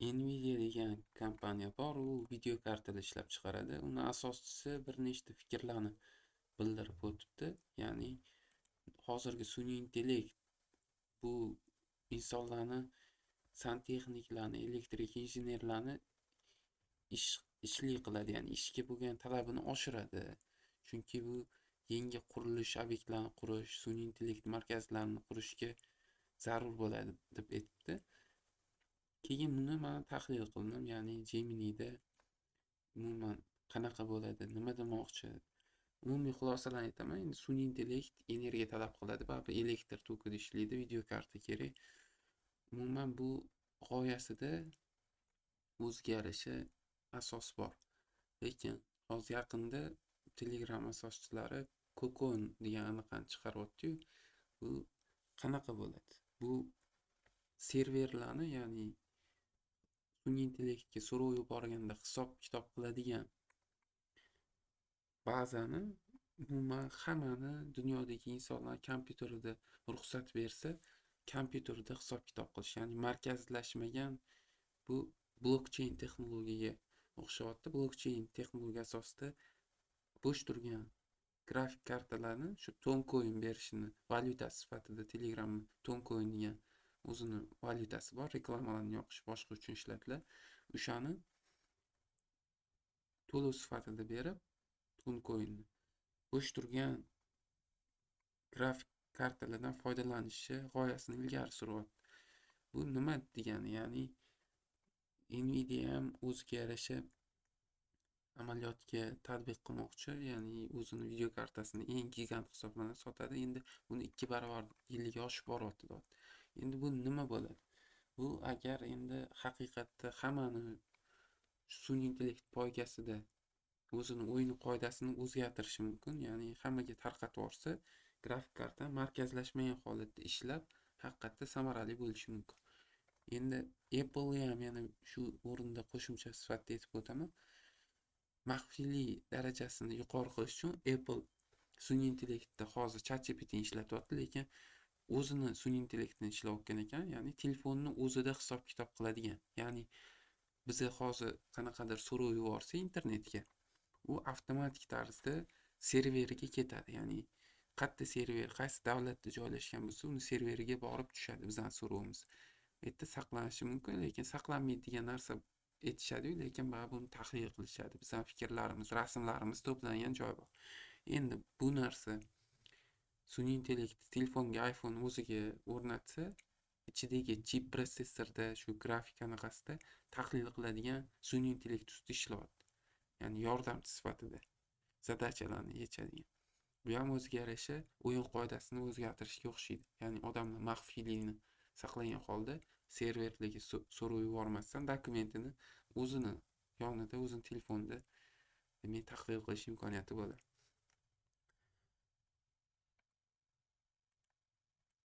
Nvidia degan kompaniya bor, u video kartalar ishlab chiqaradi. Uni asoschisi bir nechta fikrlarni bildirib o'tibdi. Ya'ni hozirgi sun'iy intellekt bu insonlarni, santexniklarni, elektrik injenerlarni ishli qiladi, ya'ni ishga bo'lgan talabini oshiradi. Chunki bu yangi qurilish obyektlarini qurish, sun'iy intellekt markazlarini qurishga zarur bo'ladi deb aytibdi. Keyin buni men tahlil qildim, ya'ni Gemini'da umuman qanaqa bo'ladi, nima demoqchi. Umumiy xulosalarni aytaman. Endi sun'iy intellekt energiya talab qiladi, baribir elektr tokida ishlaydi, video karta kerak. Umuman bu g'oyasida o'ziga yarasha asos bor. Lekin hozir yaqinda Telegram asoschilari Kokon degan anaqani chiqaryapti-yu, bu qanaqa bo'ladi? Bu serverlarni, ya'ni sun'iy intellektga so'rov yuborganda hisob-kitob qiladigan bazani umuman hammani dunyodagi insonlar kompyuterida ruxsat bersa, kompyuterda hisob-kitob qilish, ya'ni markazlashmagan bu blokcheyn texnologiyaga o'xshayapti. Blokcheyn texnologiya asosida bo'sh turgan grafik kartalarni shu Toncoin berishini valyutasi sifatida Telegramni Toncoin degan o'zini valyutasi bor, reklamalarni yoqish boshqa uchun ishlatiladi. O'shani to'lov sifatida berib, Toncoinni bo'sh turgan grafik kartalardan foydalanishi g'oyasini ilgari suryapti. Bu nima degani? Ya'ni Nvidia ham o'ziga yarasha amaliyotga tatbiq qilmoqchi, ya'ni o'zini video kartasini eng gigant hisoblanadi, sotadi. Endi buni 2 barobar yiliga oshib boryapti deyapti. Endi bu nima bo'ladi? Bu agar endi haqiqatda hammani sun'iy intellekt poygasida o'zini o'yin qoidasini o'zgartirishi mumkin, ya'ni hammaga tarqatib yuborsa, grafik karta markazlashmagan holatda ishlab, haqiqatda samarali bo'lishi mumkin. Endi Apple ham yana shu o'rinda qo'shimcha sifatida aytib o'taman. Maxfiylik darajasini yuqori qilish uchun Apple sun'iy intellektda hozir ChatGPTni ishlatyapti, lekin o'zini sun'iy intellektini ishlayotgan ekan, ya'ni telefonni o'zida hisob-kitob qiladigan. Ya'ni biza hozir qanaqadir so'rov yuborsa internetga, u avtomatik tarzda serveriga ketadi. Ya'ni qayerda server, qaysi davlatda joylashgan bo'lsa, uni serveriga borib tushadi bizning so'rovimiz. U yerda saqlanishi mumkin, lekin saqlanmaydi degan narsa aytishadi-yu, lekin baribir buni tahlil qilishadi. Bizning fikrlarimiz, rasmlarimiz to'plangan joy bor. Endi bu narsa sun'iy intellekt telefonga iPhone o'ziga o'rnatsa, ichidagi chip protsessorda shu grafik anaqasida tahlil qiladigan sun'iy intellekt ustida ishlayapti. Ya'ni yordamchi sifatida задача larni yechadigan. Bu ham o'ziga yarasha o'yin qoidasini o'zgartirishga o'xshaydi. Ya'ni odamlar maxfiylikni saqlagan holda serverlarga so'rov yubormasdan dokumentini o'zini yonida, o'zini telefonida demak tahlil qilish imkoniyati bo'ladi.